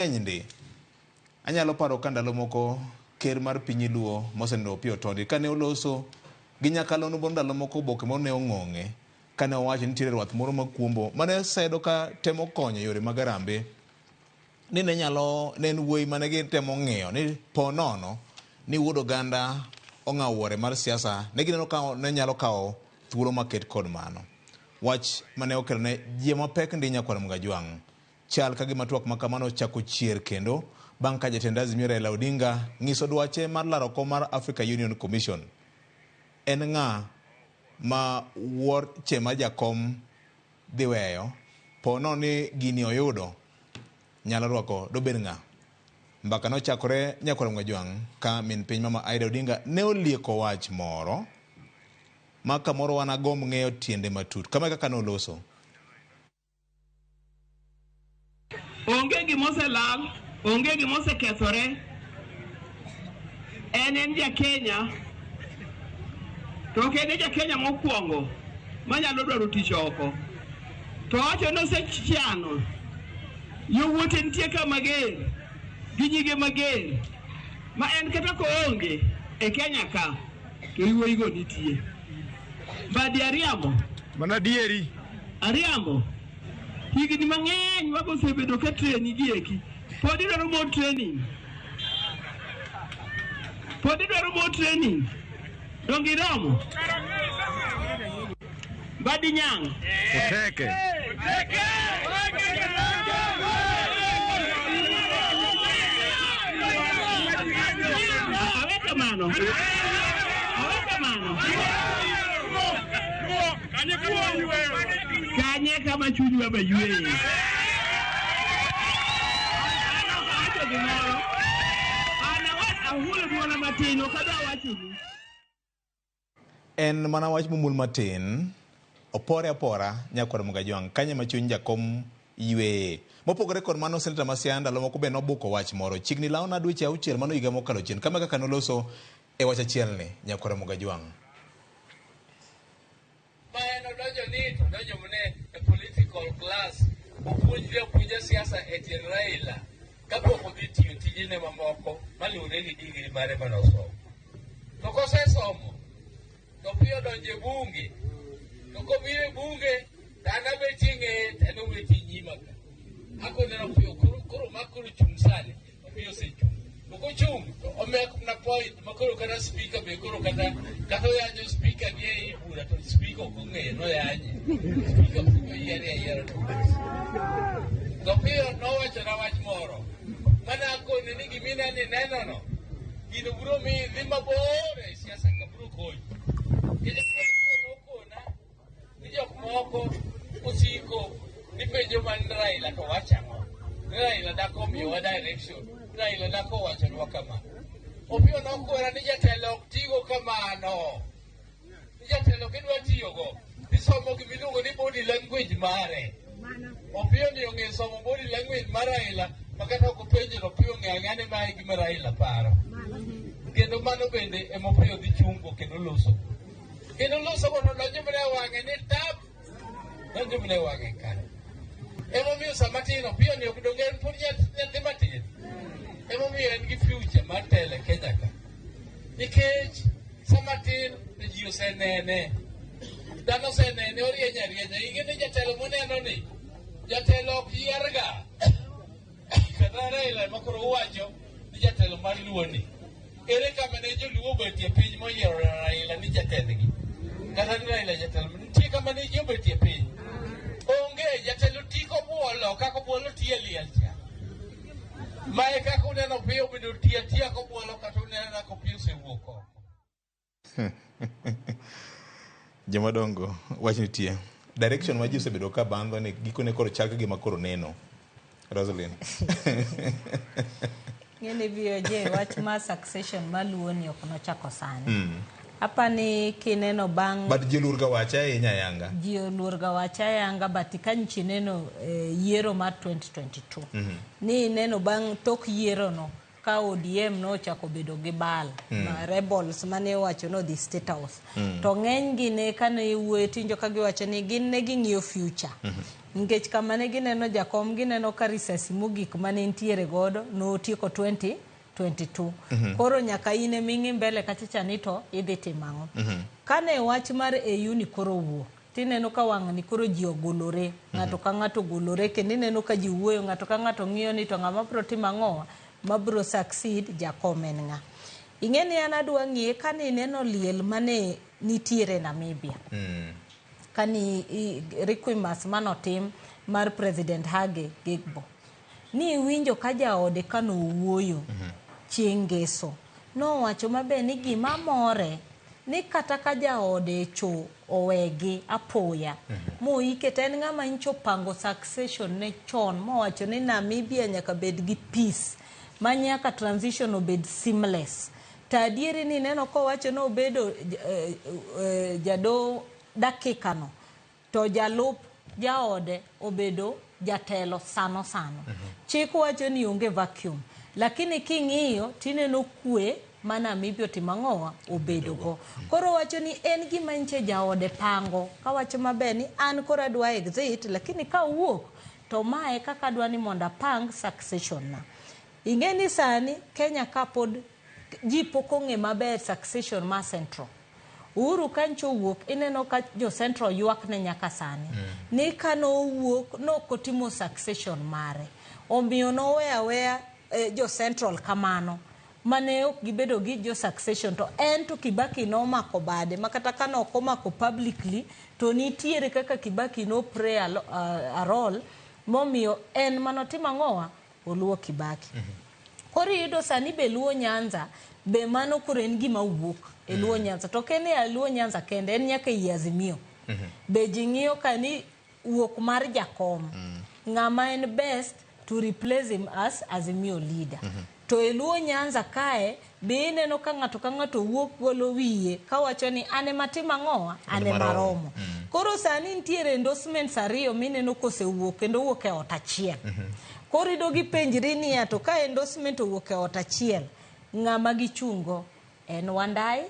Ng'eny ndi. Anyalo paro ka ndalo moko ker mar piny Luo mosenindo Opiyo Otondi kane oloso gi nyakalondo moro ndalo moko oboke moro ne ong'ong'e kane owacho ni nitiere rwath moro makuombo mane sedo ka temo konyo yore mag arambe ni ne nyalo ne en wuoyi mane gitemo ng'iyo ni po nono ni wuod oganda ong'awo wuore mar siasa ne gineno ka ne nyalo kawo thuolo maket kod mano. Wach mane okelo ne jie mapek ndi nyakwar Mgajwang' Chal ka gima twak ma kamano ochako chier kendo bang' ka jatend Azimio Raila Odinga ng'iso dwache mar laro kom mar Africa Union Commission. En ng'a ma wuoche ma jakom dhi weyo po nono ni gini oyudo nyalo rwako dobed ng'a? Mbaka nochakore Nyakwar Mwajwang' ka min piny Mama Aida Odinga ne olieko wach moro ma kamoro wanagomb ng'eyo tiende matut. Kama e kaka noloso. Onge gima oselal, onge gima osekethore. En en ja Kenya, to ok en e ja Kenya mokwongo manyalo dwaro tich oko. To owacho ni osechano yowuote nitie ka mager gi nyige mager ma en kata koonge e Kenya ka to yowuoyigo nitie. Mbadi ariambo. Mano adieri. Ariambo. Higni mang'eny wago osebedo ka treni gi eki. Pod idwaro more training. Pod idwaro more training. Donge iromo? Mbadi nyang'. Oteke. Awe kamano. Awe kamano. Kanye kama chunywa be yweye. An ok awacho gimoro. An ahulo dwona matin, ok adwa wachonu. En mana wach momul matin, opore apora nyakwar Mugajwang' kanye ma chuny jakom yweye. Mopogore kod mano, seneta ma Siaya ndalo moko be nobuko wach moro. Chiegni lawona dweche auchiel mano higa mokalo chien. Kama kaka noloso e wach achielni, nyakwar Mugajwang'. Ma en odonjo ni to odonjo mne e political class, opuonjre apuonja siasa e tiend Raila kapok odhi tiyo tijene mamoko maluwore gi digri mare mane osomo. To kosesomo to piyo odonjo e bunge, to kobiro e bunge to an abetie ng'eye to en obetie nyima ka. Akone ni Opiyo koro, koro ma koro chung' sani, Opiyo osechung'. To kochung' to omek mana point ma koro kata speaker be koro kata kata oyanyo speaker gi ei bura to speaker ok ong'eyo noyanye. Speaker ok oyiere ayiera to bas. To Opiyo nowachona wach moro mane akone ni gimina ni nenono gino biro miyi idhi mabor e siasa ka biro konyi. Nikech Opiyo nokona ni jok moko osiko ni penjo man Raila to wacho ang'o? Ni Raila dak omiyowa direction. Raila dak owachonwa kama. Opiyo nokwera ni jatelo ok tigo kamano. Ni jatelo kidwa tiyogo, isomo gima iluongo ni body language mare. Opiyo ni ong'e somo body language mar Raila ma kata ok openjo to Opiyo ong'eyo ang'eya ni mae e gima Raila paro. Kendo mano bende ema Opiyo dhi chungo kendo loso. Kendo loso go nodonjo mana e wang'e ni tap, donjo mana e wang'e kanyo. Emomiyo sama tin Opiyo ni ok donge en pod nyathi matin. Emomiyo en gi future mar telo e Kenya ka. Nikech sama tin to ji osenene. Dhano osenene orieny arienya. Ing'e ni jatelo muneno ni jatelo ok yierga. Kata Raila ema koro uwacho ni jatelo mar Luo ni. Ere kama ne joluo obetie piny moyiero Raila ni jatendgi? Kata ni Raila jatelo. Nitie kama ne ji obetie piny? Onge. Jatelo ti kobuolo kaka obuolo ti e liel cha. Ma e kaka uneno Opiyo obedo ti atiya kobuolo kata uneno kaka Opiyo osewuok oko. Jomadongo, wach nitie. Direction ma ji osebedo ka bandho ni gikone koro chal ka gima koro neno. Roselyn. Ng'eni VOJ wach mar succession maluwo ni ok nochako sani. Apani kineno bang' But ji oluor ga wache ahinya ayanga. ji oluor ga wache ayanga but ka nyocha ineno eh, yiero mar 2022 ni ineno bang' tok yiero no. ka ODM nochako bedo gi bal ma rebels mane owacho ni odhi State House. To ng'eny gi ne kane wuoyo tinjo ka giwacho ni gin ne ging'iyo future. Nikech kama ne gineno jakom gineno ka risasi mogik mane nitiere godo notieko 2022. Koro nyaka in eming'i mbele kachacha ni to idhi timo ang'o. Kane wach mar AU ni koro owuok, tineno ka wang' ni koro ji ogolore, ng'ato ka ng'ato ogolore kendo ineno ka ji wuoyo, ng'ato ka ng'ato ng'iyo ni to ng'ama biro timo ang'o mabiro succeed jakom en ng'a. Ing'e ni an adwa ng'iye kane ineno liel mane nitiere Namibia. Kani requiem manotim mar President Hage Geingob. Ni iwinjo ka jaode kanowuoyo chieng' ngeso. Nowacho maber ni gima more ni kata ka jaode cho owegi apoya moike to en ng'ama nyocha opango succession ne chon mowacho ni Namibia nyaka bed gi peace ma nyaka transition obed seamless. To adieri ni ineno kowacho ni obedo jado dakika no to jalup jaode obedo jatelo sano sano. Chik wacho ni onge vacuum. Lakini king'iyo tineno kwe ma Namibia otimo ang'owa obedo go. Koro wacho ni en gima nche jaode pango. Kawacho maber ni an koro adwa exit lakini ka owuok to mae kaka adwa ni mondo apang succession na. Ing'e ni sani Kenya ka pod ji pok ong'e maber succession ma Central. Uhuru kancho owuok ineno ka jo Central ywak ne nyaka sani. Ni kanowuok nok otimo succession mare. Omiyo noweyo aweya jo Central kamano. Mane ok gibedo gi jo succession to en to Kibaki nomako bade ma kata ka nok omako publicly to nitiere kaka Kibaki no play a role momiyo en manotimo ang'owa oluwo Kibaki. Koro iyudo sani be Luo Nyanza be mano koro en gima wuok e Luo Nyanza to ok en e Luo Nyanza kende en nyaka ei Azimio. Be ji ng'iyo ka ni wuok mar jakom ng'ama en best to replace him as Azimio leader. To e Luo Nyanza kae be ineno ka ng'ato ka ng'ato wuok golo wiye kawacho ni an ema timo ang'owa an ema romo. Koro sani nitiere endorsements ariyo mineno kosewuok kendo wuok e ot achiel. Koro iyudo gipenjri niya to ka endorsement owuok e ot achiel ng'ama gichungo en Wandai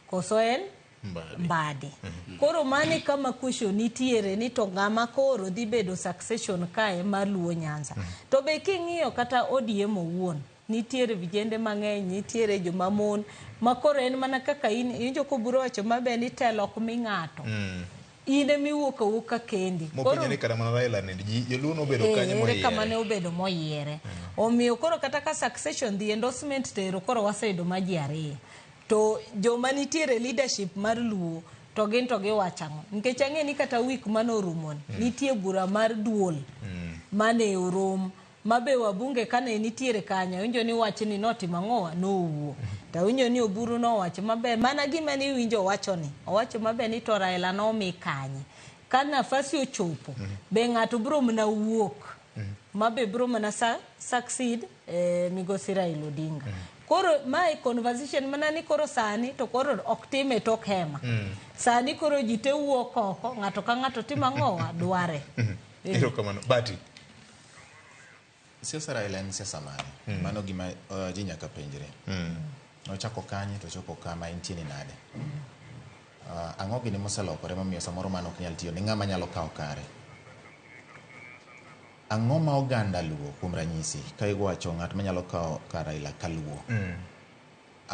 koso en Mbadi. Mbadi. Koro mano e kama question nitiere ni to ng'ama koro dhi bedo succession kae mar Luo Nyanza. To be king'iyo kata ODM owuon nitiere vijende mang'eny, nitiere joma mon ma koro en mana kaka in iwinjo koburo wacho maber ni telo ok mi ng'ato. In emiwuok awuoka kendi. Mopenjo ni kata mana Raila ni ji joluo nobedo kanyo ere kama ne moyiere. obedo moyiere. Omiyo koro kata ka succession dhi endorsement tero koro waseyudo ma ji ariyo. To joma nitiere leadership mar Luo to gin to giwacho ang'o? Nikech ang'e ni kata week mane orumoni nitie bura mar duol mane orom ma be wabunge kane nitiere kanyo awinjo ni wachni notimo ang'owa nowuo. To awinjo ni Oburu nowacho maber mana gima ne iwinjo owacho ni owacho maber ni to Raila nomi kanye. Ka nafasi ochopo be ng'ato biro mana wuok ma be biro mana succeed migosi Raila Odinga. Koro mae conversation mana ni koro sani to koro ok time tok hema. Sani koro ji te wuok oko ng'ato ka ng'ato timo ang'owa dware. Erokamano. Bati. Siasa Raila en siasa mane? Mano gima ji nyaka penjre. Nochako kanye to chopo kama entie ni nade? Ang'o gini moselokore momiyo samoro mano ok nyal tiyo ne ng'ama nyalo kawo kare? Ang'o ma oganda luwo kuom ranyisi ka iwacho ng'at manyalo kawo kar Raila kaluwo?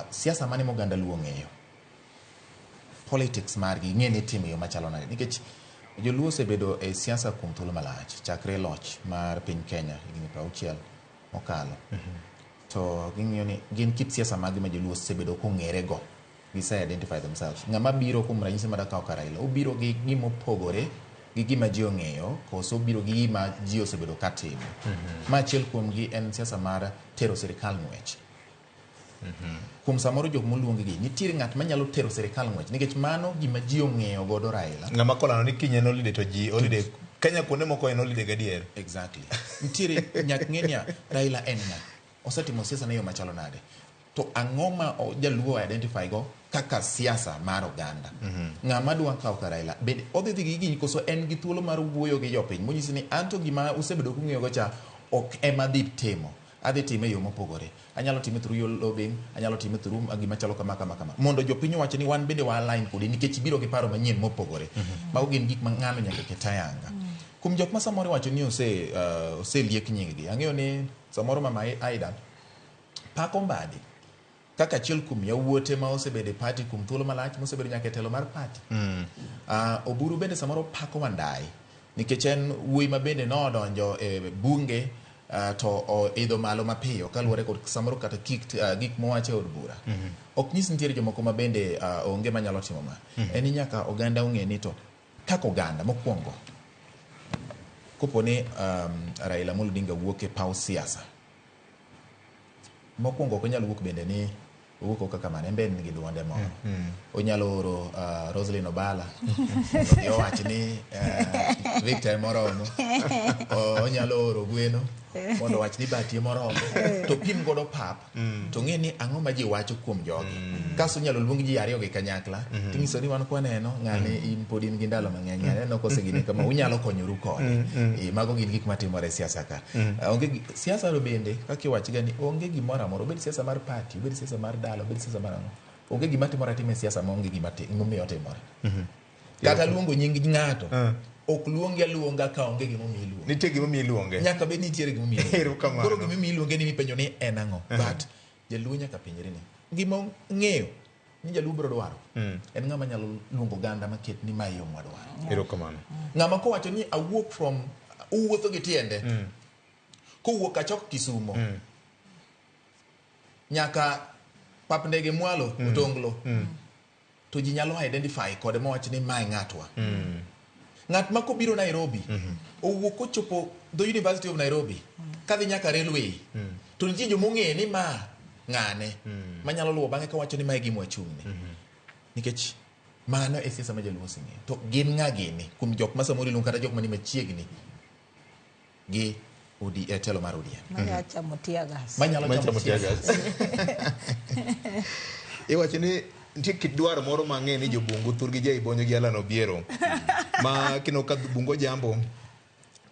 Siasa mane ma oganda luo ong'eyo? Politics margi ing'e ni itimo e yo machalo nade? Nikech joluo osebedo e siasa kuom thuolo malach chakre loch mar piny Kenya higni 60 mokalo. To ging'iyo ni gin kit siasa mage ma joluo osebedo kong'ere go. Gise identify themselves. Ng'ama biro kuom ranyisi mar kawo kar Raila, obiro gi gima opogore gi gima ji ong'eyo koso obiro gi gima ji osebedo ka timo. Ma achiel kuom gi en siasa mar tero sirikal ng'wech. Kuom samoro jok moluong gi nitiere ng'at manyalo tero sirikal ng'wech nikech mano gima ji ong'eyo godo Raila. Ng'ama kolando ni kiny en holiday to ji holiday. Kenya kuonde moko en holiday gadier. Exactly. Nitiere nyak ng'e niya Raila en ng'a? Osetimo siasa ne yo machalo nade? To ang'o ma jaluo identify go kaka siasa mar oganda? Ng'ama dwa kawo kar Raila bende odhi dhi gi gini koso en gi thuolo mar wuoyo gi jopiny monyisi ni anto gima usebedo kung'iyo go cha ok ema dhi timo. Adhi time e yo mopogore. Anyalo time through your lobbying, anyalo time through gima chalo kama kama kama. Mondo jopiny owach ni wan bende wa align kodi nikech ibiro gi paro manyien mopogore. Mago gin gik ma ng'ano nyaka ket ayanga. Kuom jok ma samoro iwacho ni ose oseliek nying gi. Ang'eyo ni samoro mama Aida pako Mbadi kaka achiel kuom yawuote ma osebedo e party kuom thuolo malach mosebedo nyaka e telo mar party. Oburu bende samoro pako Wandayi nikech en wuoyi ma bende nodonjo e bunge to oidho malo mapiyo kaluwore kod samoro kata gik mowacho e od bura. Ok nyis nitiere jomoko ma bende onge manyalo timo ma. En ni nyaka oganda ong'e ni to kaka oganda mokwongo kopo ni Raila Amolo Odinga wuok e paw siasa mokwongo ok onyal wuok bende ni owuok oko kaka mano en be en gi duonde moro. Onyalo oro Roslyn Obala mondo odhi owach ni Victor emoromo. Onyalo oro Gweno mondo owach ni Bati emoromo. To pim godo pap to ng'e ni ang'o ma ji wacho kuom jogi. Kasto inyalo luong ji ariyo gi kanyakla tinyiso ni wan kwaneno ng'ani in pod in gi ndalo mang'eny ng'ani aneno kosegine kama unyalo konyoru kode. Mago gin gik matimore e siasa ka. Onge siasa no bende kaka iwacho ga ni onge gimoro amora obed siasa mar party obed siasa mar dala obed siasa mar ang'o onge gima timore atima e siasa ma onge gima momiyo otimore. Kata luongo nying ng'ato ok luongi aluonga ka onge gimomiyo iluonge. Nitie gimomiyo iluonge. Nyaka bed ni nitiere gimomiyo iluonge. Erokamano. Koro gimomiyo iluonge ni mipenjo ni en ang'o. But jaluo nyaka penjre ni gima ong'eyo ni jaluo biro dwaro en ng'ama nyalo luongo oganda maket ni mae yo mwadwaro. Erokamano. Ng'ama kowacho ni awuok from uwuotho gi tiende kowuok achok Kisumo nyaka pap ndege mwalo Otonglo to ji nyalo identify kode mawach ni mae ng'atwa. Ng'at ma kobiro Nairobi owuok kochopo the University of Nairobi kadhi nyaka railway to nitie jomong'eyo ni ma ng'ane manyalo luwo bang'e kawacho ni mae gima wachung'ne. Nikech mano e siasa ma jaluo oseng'eyo. To gin ng'a gini kuom jok ma samoro iluongo kata jok mani machiegni gi telo mar ODM. Manyalo chamo tear gas. Manyalo chamo tear gas. Iwacho ni nitie kit dwaro moro mang'e ni jobungu thurgi ja Ibonyo gi Alan Obiero ma kino ka bungu jambo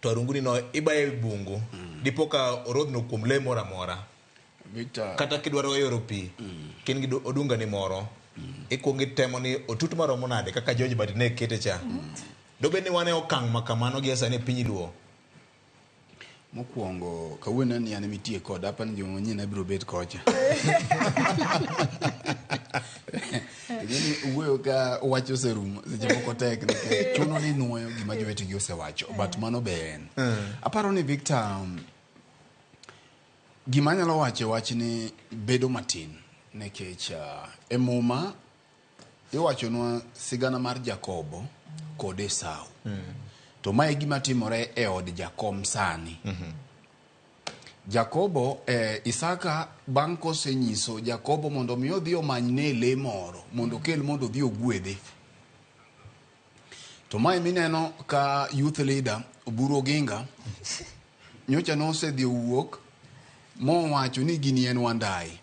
to arunguni no ibaye bungu dipo ka orodhno kuom lee moro amora. Victor, Kata kidwaro yoro pi kin gi odunga ni moro ikuongo itemo ni otut maromo nade kaka George Bati ne kete cha. Dobed ni wan e okang' ma kamano gi sani e piny luo. Mokwongo kawuono ni an emitie koda apani joma manyien abiro bet kocha. Ing'eni wuoyo ka wach oserumo seche moko tek nikech chuno ni nuoyo gima jowetegi osewacho but mano be en. Aparo ni Victor gima anyalo wacho e wachni bedo matin nikech e muma iwachonwa sigana mar Jakobo kod Esau. To mae gima timore e od Jakom sani. Jakobo Isaka bang' kosenyiso Jakobo mondo mi odhi omanyne le moro mondo okel mondo odhi ogwedhe. To mae mineno ka youth leader Oburu Oginga nyocha nosedhi owuok mowacho ni gini en Wandayi.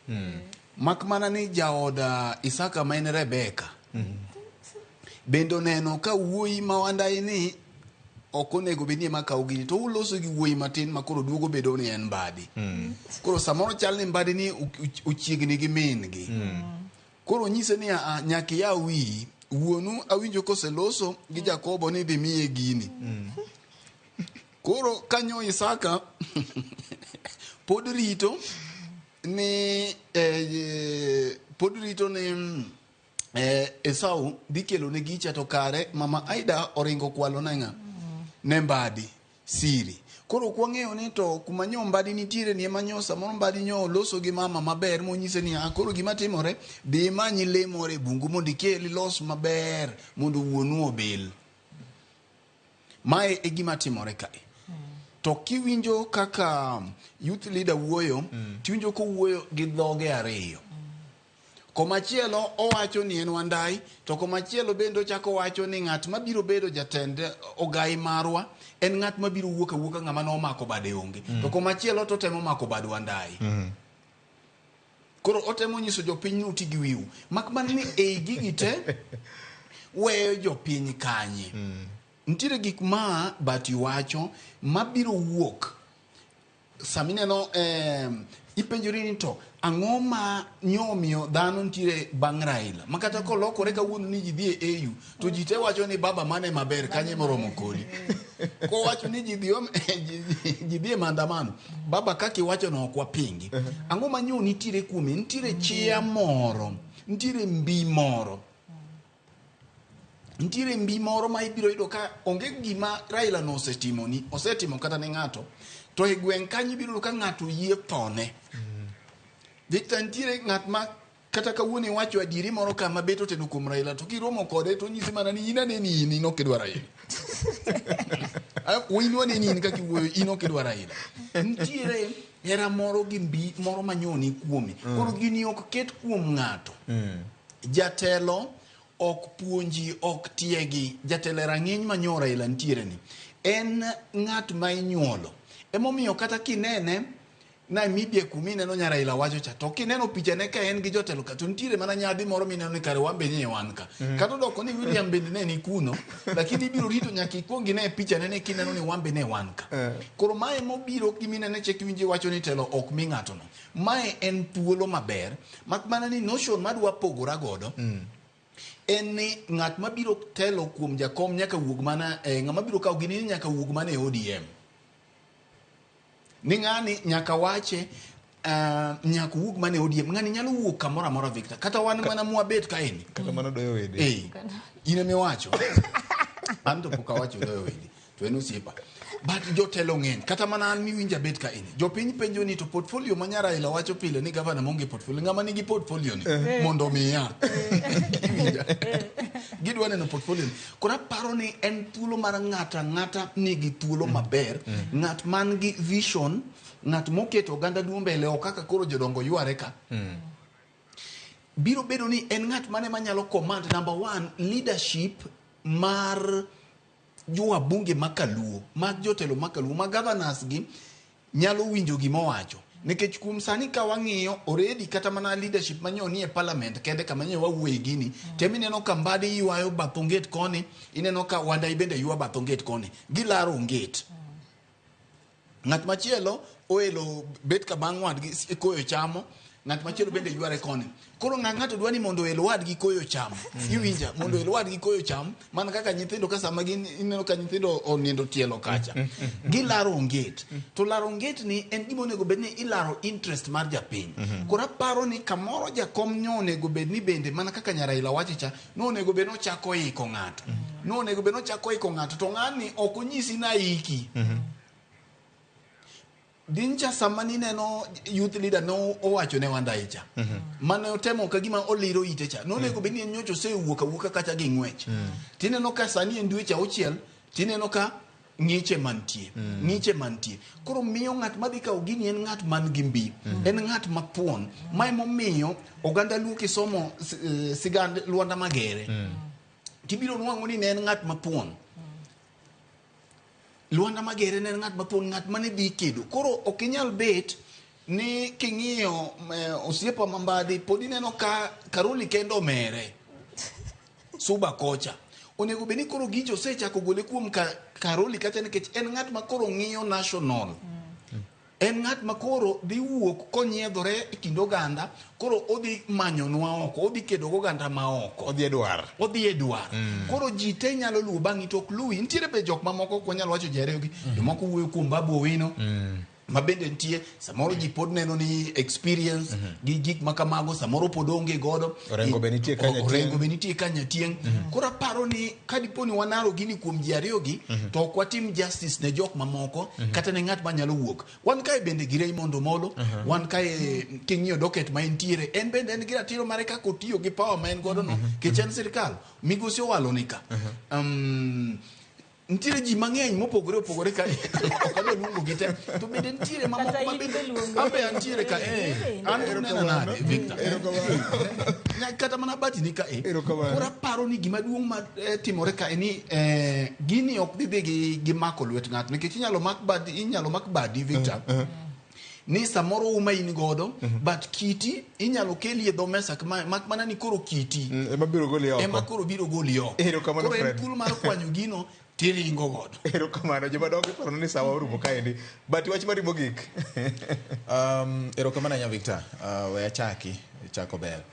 Mak mana ni jaod Isaka ma en Rebeka bende oneno ka wuoyi ma Wandayi ni ok onego bed ni ema kawo gini to uloso gi wuoyi matin ma koro duogo bedo ni en Mbadi. Koro samoro chal ni Mbadi ni ochiegni gi min gi. Koro nyise ni a nyaka iyaw wiyi wuonu awinjo koseloso gi Jakobo ni dhi miye gini. Koro kanyo Isaka pod rito ni Esau dhi kelo ne gicha to kare mama Aida oringo kwalo ne ng'a? Ne Mbadi siri. Koro ok wang'eyo ni to kuma nyo Mbadi nitiere ni ema nyo samoro Mbadi nyo oloso gi mama maber monyise ni koro gima timore dhi imany le moro e bungu mondo ikel ilos maber mondo wuonu obil. Mae e gima timore kae. To kiwinjo kaka youth leader wuoyo, tiwinjo kowuoyo gi dhoge ariyo. Komachielo owacho ni en Wandayi, to komachielo bende ochako wacho ni ng'at mabiro bedo jatend ogai marwa en ng'at mabiro wuok awuoka ng'ama nomako bade onge. To komachielo to otemo mako bad Wandayi. Koro otemo nyiso jopiny ni uti gi wiu. Mak mana ni ei gigi te weyo jopiny kanye. Nitiere gik ma Bati wacho mabiro wuok. Samineno ipenjori ni to ang'o ma nyomiyo dhano nitiere bang' Raila ma kata kolokore kawuono ni ji dhi e AU to ji te wacho ni baba mane maber kanye moromo kodi. Kowacho ni ji dhi e maandamano, baba kaka iwacho no ok wapingi. Ang'o ma nyo nitiere kuome? Nitiere chia moro, nitiere mbi moro. Nitiere mbi moro ma ibiro yudo ka onge gima Raila no osetimoni, osetimo kata ne ng'ato, to e gweng' kanyo ibiro yudo ka ng'ato yie thone. Victor, nitiere ng'at ma kata kawuono iwacho adieri moro kama bet oteno kuom Raila to kiromo kode to onyisi mana ni in aneni in ok idwar Raila. In waneni in kaka iwuoyo in ok idwar Raila. Nitiere hera moro gi mbi moro manyoni kuome. Koro gini ok ket kuom ng'ato. Jatelo ok puonji, ok tiegi. Jatelo e rang'iny ma nyo Raila nitiere ni en ng'at ma inyuolo. Emomiyo kata kinene Namibia kuma ineno nya Raila wacho cha to kineno pichane ka en gi jotelo ka to nitiere mana nyadhi moro mineno ni kare wan be nie wan ka. Kata odoko ni William bende ne ni kuno, lakini ibiro rito nyaka ikuong ine pichane ne kineno ni wan be ne wan ka. Koro mae mobiro giminene chek iwinjo iwacho ni telo ok mi ng'ato no. Mae en thuolo maber, mak mana ni notion madwa pogora godo en ni ng'at mabiro telo kuom jakom nyaka wuog mana ng'ama biro kawo gini ni nyaka wuog mana e ODM. Ni ng'ani nyaka wache nyaka wuog mana e ODM. Ng'ani nyalo wuok kamoro amora Victor. Kata wan mana mwabet kaeni. Kata mana doyo wede. In emiwacho. An to pok awacho doyo wede. To en osiepa. But jotelo ng'eny. Kata mana an miwinja bet kaeni. Jopiny penjo ni to portfolio ma nya Raila wacho pile ni gavana maonge portfolio. Ng'ama nigi portfolio ni mondo omiya. Iwinja? Gidwa neno portfolio ni. Koro aparo ni en thuolo mar ng'ato ang'ata nigi thuolo maber. Ng'at man gi vision, ng'at moketo oganda duo mbele ok kaka koro jodongo yware ka. Biro bedo ni en ng'at mane manyalo command number one leadership mar jowabunge makaluo, mag jotelo makaluo, ma governors gi nyalo winjo gima owacho. Nikech kuom sani ka wang'iyo already kata mana leadership manyo nie parliament kende kama nyo wawuoye gini, tem ineno ka Mbadi ywayo bath onget koni, ineno ka Wandai bende ywa bath onget koni. Gilaro onget. Ng'at machielo oelo bet ka bang' wadgi koyo chamo, ng'at machielo bende yware koni. Koro ng'ato dwa ni mondo oel wadgi koyo chamo. Iwinja? Mondo oel wadgi koyo cham, mana kaka nyithindo ka sama gin ineno ka nyithindo onindo tielo kacha. Gilaro onget. To laro onget ni en gima onego bed ni ilaro interest mar japiny. Koro aparo ni kamoro jakom nyo onego bed ni bende mana kaka nya Raila wacho cha, nonego bed ni ochako iko ng'ato. Nonego bed ni ochako iko ng'ato to ng'ani ok onyisi na iki. Dincha sama nineno youth leader no owacho ne Wandai cha. Mane otemo ka gima oliro ite cha. Nonego bed ni en nyocha osewuok awuoka kacha gi ng'wech. Tineno ka sani en dweche auchiel, tineno ka ng'iche mantie. Ng'iche mantie. Koro miyo ng'at madhi kawo gini en ng'at man gi mbi. En ng'at mathuon. Ma emomiyo oganda Luo kisomo sigand Lwanda Magere. Tibiro nwang'o ni ne en ng'at mathuon. Lwanda Magere ne en ng'at mathuon, ng'at mane dhi kedo. Koro ok inyal bet ni king'iyo osiepa ma Mbadi pod ineno ka Karoli kende omere Suba kocha. Onego bed ni koro gicho osechako gole kuom Karoli kacha nikech en ng'at ma koro ng'iyo national. En ng'at ma koro dhi wuok konyiedhore e kind oganda, koro odhi manyonwa oko, odhi kedo goganda ma oko. Odhi e dwar. Odhi e dwar. Koro ji te nyalo luwo bang'i to ok luwi. Nitiere be jok mamoko ok wanyal wacho ji ariyo gi. Jomoko wuoyo kuom Babu Owino. Ma bende nitie, samoro ji pod neno ni experience gi gik ma kamago, samoro pod onge godo. Orengo be nitie ka Nyatieng'. Orengo be nitie ka Nyatieng'. Koro aparo ni ka dipo ni wanaro gini kuom ji ariyo gi, to ok watim justice ne jok mamoko, kata ne ng'at manyalo wuok. Wan kae bende gi Raymond Omolo, wan kae king'iyo docket ma entiere, en bende en gi ratiro mare kaka otiyo gi power ma en godo no, nikech en sirikal, migosi owalo ni ka. Nitiere ji mang'eny mopogore opogore ka ok adwa luongo gi te to bende nitiere mamoko Kata ma in bende be luongo. an be antiere ka an to unena nade Victor kata mana bati ni ka Erokamano. Koro aparo ni gima duong' ma timore ka ni gini ok dhi dhi gi mako lwet ng'ato nikech inyalo mak badi, inyalo mak badi Victor ni samoro uma in godo but kiti inyalo keli e dho mesa mak mana ni koro kiti Ema biro goli oko. Ema koro biro goli oko. Erokamano, Koro en Fred. thuolo mar kwanyo gino. Tiringo godo. Erokamano jomadongo iparo ni sawa orumo kaendi. But wach mari mogik. Erokamano ahinya Victor. We achaki, chako ber.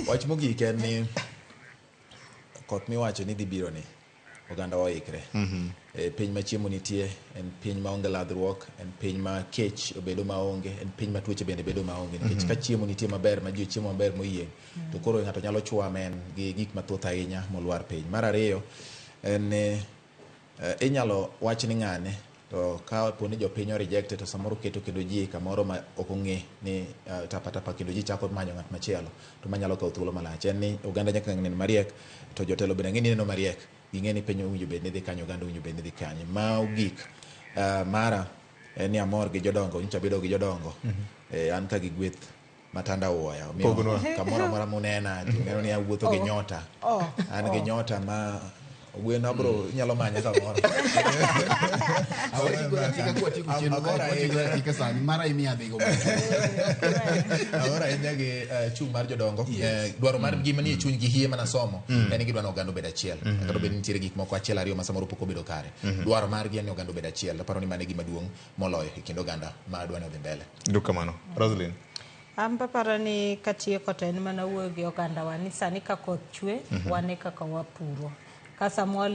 Wach mogik en ni koth miwacho ni dhi biro ni oganda oikre. E piny ma chiemo nitie, en piny maonge ladhruok, en piny ma kech obedo maonge, en piny ma tuoche bende bedo maonge. Nikech ka chiemo nitie maber, ma ji ochiemo maber moyieng', to koro ng'ato nyalo chwamen gi gik mathoth ahinya molwar piny. Mar ariyo, en ni inyalo wach ni ng'ane to ka po ni jopiny o reject to samoro keto kendo ji kamoro ma ok ong'e ni tapa tapa kendo ji chako manyo ng'at machielo to manyalo kawo thuolo malach. En ni oganda nyaka nen mariek to jotelo bende ang'e ni neno mariek ging'e ni piny owinjo bed ni dhi kanye oganda owinjo bed ni dhi kanye. Ma ogik mara en ni amor gi jodongo nyocha abedo gi jodongo an ka gi gweth matanda wuoya omiyo kamoro amora munena to neno ni awuotho gi nyota an gi nyota ma ogwen abro inyalo manya kamoro. Amor ahinya gi chung' mar jodongo. Dwaro mar gima nie chunygi hie mana somo en ni gidwa ni oganda obed achiel. Kata obed ni nitiere gik moko achiel ariyo ma samoro pok obedo kare. Dwaro margi en ni oganda obed achiel. Aparo ni mano e gima duong' moloyo e kind oganda ma dwa ni odhi mbele. Erokamano. Roslyn. An paparo ni katieko to en mana wuoyo gi ogandawa ni sani ka koth chwe wan e kaka wapuro. Ka sama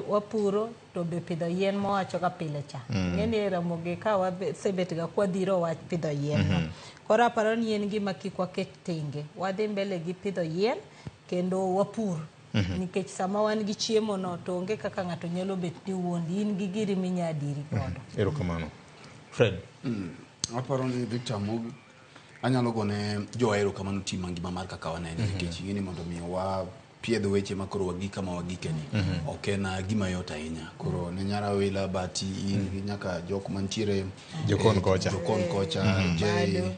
wapuro to be pidho yien mowacho ga pile cha. Ing'e ni e Ramogi ka wasebet ga kwadhiro wach pidho yien no. Koro aparo ni en gima kik waket tenge. Wadhi mbele gi pidho yien kendo wapur. Nikech sama wan gi chiemo no to onge kaka ng'ato nyalo bet ni wuondi in gi giri minya diri godo. Erokamano. Fred. Aparo ni Victor Mog anyalo gone jowa erokamano team mangima mar kaka wanene nikech ing'e ni mondo mi wa piedh weche ma koro wagik kama wagike ni ok en gima yot ahinya. Koro ne nyara Wila Bati in gi nyaka jok mantiere Jokon kocha. Jokon kocha Jay Bado.